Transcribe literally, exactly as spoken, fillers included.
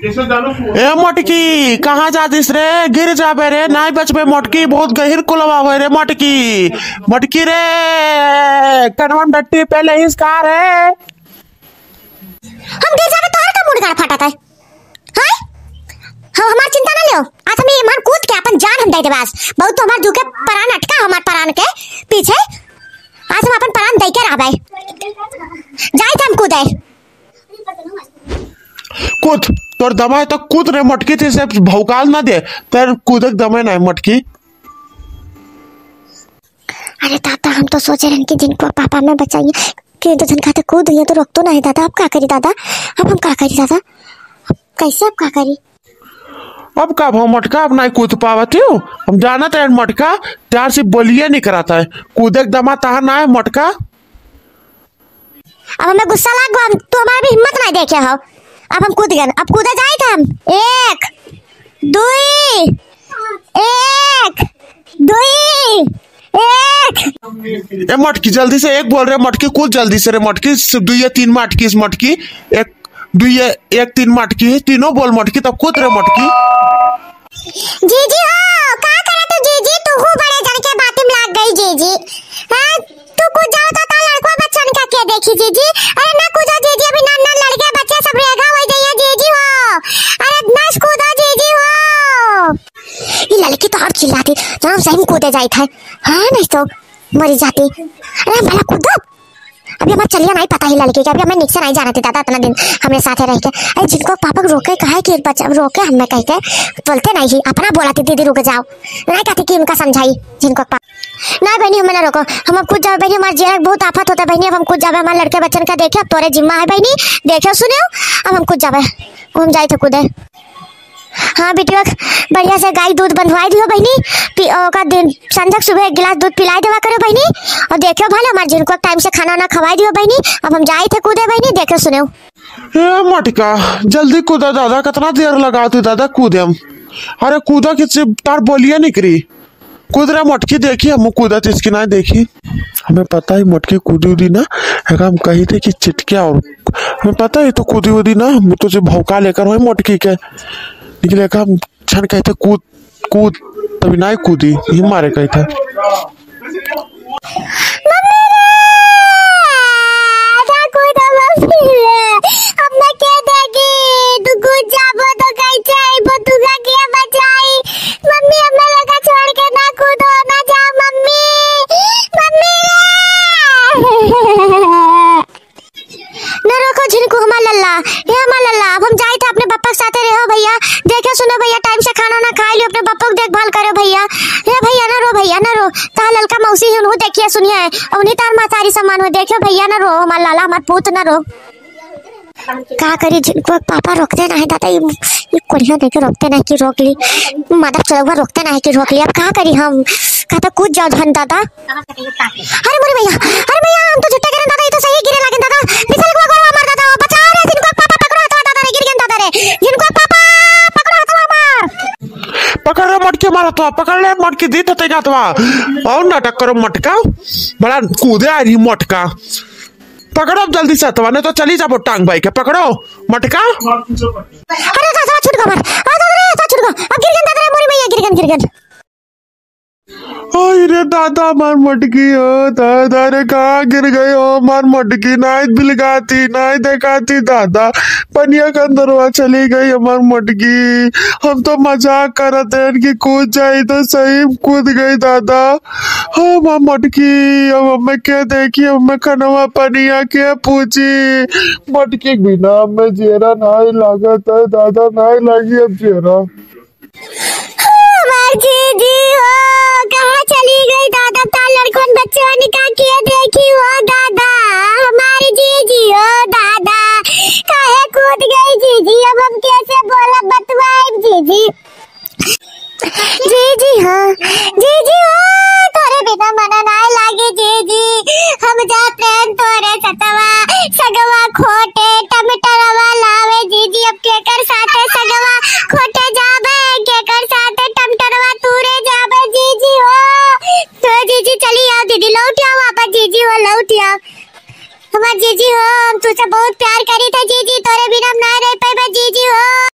ए मोटकी, कहाँ जातिस रे? गिर जाबे रे, नाहीं बचबे मोटकी, बहुत गहिर कुलवा होय रे मोटकी। मोटकी रे, कनवा में डट्टी पहले ही इसका रे। हम गिर जाबे, तोहर का मूड़ गाड़ फाटत है? हैं? हम, हमार चिंता ना लेव। आज हम ये मान कूद के अपन जान हम दे देबे आज। बहुत तो हमार दुखे परान अटका, हमार परान के पीछे। आज हम अपन परान दे के रहबे। जाइत हम कूदे। कूद, तोर दम है तो कूद रे मोटकी, ते से भौकाल ना दे। तोर कूदे के दम है ना मोटकी। अरे दादा, हम तो सोचे रहन कि जिनको पापा में बचाइए, कि तो झन खाते कूद गया तो रोकतो ना है दादा। अब का करी दादा? अब हम का करी दादा? अब कैसे, अब का करी? अब का भा मोटका, अब नाहीं कूद पावत हो? हम जानत है मोटका, प्यार से बोलिए नहीं कराता है। कूदे के दमा तहा ना है मोटका। अब हमें गुस्सा लाग गो, हम, तू हमार भी हिम्मत नाहीं देखे हो। अब हम कूद गए, अब कूदे जाइत हम। एक, दुई, एक, दुई, एक। ए मटकी, जल्दी से एक बोल रे मटकी, कूद जल्दी से रे मटकी, दुई या तीन मटकी, इस मटकी, एक, दुई या एक, तीन मटकी, तीनों बोल मटकी, तब कूद रे मटकी। जीजी हो, का करत हो जीजी? तू हूँ बड़े जन के बाती में लाग गई जीजी। हाँ, तू कूद जाओ तो ता लड़कवा बच्चन का के देखी जीजी। अरे ना कूदो जीजी, अभी नान नान लड़के बच्चे सब रेगा हो जाइए जीजी हो। अरे ना कूदो जीजी हो। ई लड़की तो और चिल्लाती, जब सही में कूदे जाइत है। हाँ, नहीं तो मरी जाती। अरे हम भला कूदो। अभी हमार चलिया नाहीं पता ही लड़की के, अभी हमें निक से नाहीं जानत ही दादा, इतना दिन हमरे साथे रह के। अरे जिनको पापा को रोके कहा है कि बच्चा रोके हमें कह के, बोलते नाहीं ही, अपना बोला थी दीदी रुक जाओ, नाहीं कहती कि उनका समझाई जिनको पापा। नाहीं बहनी, हमें ना रोको, हम अब कूद जाबे बहनी, हमार जियरा बहुत आफत होता बहनी, अब हम कूद जाबे, हमार लड़के बच्चन का देखे, अब तोरे जिम्मा है बहनी, देखे सुने, अब हम कूद जाबे, हम जाइत है कूदे। हाँ बिटिया, बढ़िया से गाय दूध बंधवाई दियो बहिनी, पी-, ओका दिन संझक सुबह एक गिलास दूध पिलाई देवा करो बहिनी, और देखियो भले हमार झिनकुआ टाइम से खाना वाना खवाई दियो बहिनी। अब हम जाइत है कूदे बहिनी, देखियो सुनियो। ए मटका, जल्दी कूदा दादा, कितना देर लगावत ही दादा कूदे हम। अरे कूदा कि से तार बोलिया निकरी। कूद रहा मटकी, देखी हम कूदत इसकी ना देखी। हमें पता ही मटकी कूदी उदी ना, अगर हम कही थे कि चिटकिया और हमें पता ही तो कूदी उदी ना, हम तो से भौका लेकर होई मटकी के। लेकिन एक हम छन कहते कूद, कूद, तभी ना कूदी, यही मारे कहते। मम्मी रे! ना कूदो मम्मी रे, हमें के देखी, तू कूद जाबो तो कैसे आईबो, तू का के बचाई? मम्मी, हमें लगा छोड़ के ना कूदो, ना जाओ मम्मी, मम्मी रे। ना रोको झिनकू हमार लल्ला, हे हमार लल्ला, अब हम जाइत है अपने पप्पा के साथे रहो भैया। देखे सुनो भैया, टाइम से खाना ना खाए लियो, अपने पप्पा को देखभाल करो भैया। हे भैया ना रो, भैया ना रो, तार ललका मौसी ही उन्हों देखिए सुनिए है, और उन्हीं तार महतारी समान हो, देखो भैया ना रो, हमार लाला हमार पूत ना रो। का करी, झिनकू के पापा रोकते ना है दादा, ये, ये कोढ़िया देके रोकते ना है कि रोक ली, माधव चौरउआ रोकते ना है कि रोक ली, अब का करी हम, कहता कूद जाओ झन दादा। अरे मोरे भैया, अरे भैया, हम तो झुट्टे करेन दादा, ये तो सही गिरे लागेन दादा, फिसल गवा गोड़वा मार दादा, बचाओ रे, झिनकू के पापा पकड़ो हथवा दादा रे, गिर गेन दादा रे, झिनकू के पापा पकड़ो हथवा मार। पकड़ रे मटके मार हथवा, पकड़ ले मटके, दी थते हथवा, और नाटक करो मटका, बड़ा कूदे आ रही मटका। पकड़ो अब जल्दी से हथवा, नहीं तो चली जाबो टांग बाई के। पकड़ो मटका। अरे दादा, छूट गवा हमार। आ दादा रे, दादा छूट गवा। अब गिर गेन दादा रे, मोरी मैया, गिर गेन, गिर गेन। आई रे दादा, हमार मटकी हो दादा रे, कहाँ गिर गई हो हमार मटकी? नाई बिलगाती, नाई देखाती दादा, पनिया के अंदरवा चली गई हमार मटकी। हम तो मजाक करत हैं कि कूद जाई तो सही में कूद गई दादा। हाँ, हमार मटकी, अब हमें के देखी, हमें खनवा पनिया के पूछी। मटकी के बिना हमें जियरा नाई लागत है दादा, नाई लागी अब जियरा। हमार जीजी हो, कहाँ चली गई दादा? तार लड़कन बच्चवन का के देखी हो दादा, हमार जीजी हो दादा, काहे कूद गई जीजी? अब हम कैसे बोलब, बतवाइब जीजी? जीजी हो, जीजी हो, तोरे बिना मना नाय लागे जीजी। हम जात रहन तोरे सतवा, सगवा खोटे टमटरवा लावे जीजी। अब केकर साथे सगवा खोटे जाबे, केकर साथे टमटरवा तूरे जाबे जीजी हो। तो जीजी चली आओ दीदी, लौट आओ वापस जीजी हो, लौट आओ। हमार जीजी हो, हम तुझसे बहुत प्यार करी थे जीजी, तोरे बिना हम ना रह पाए जीजी हो।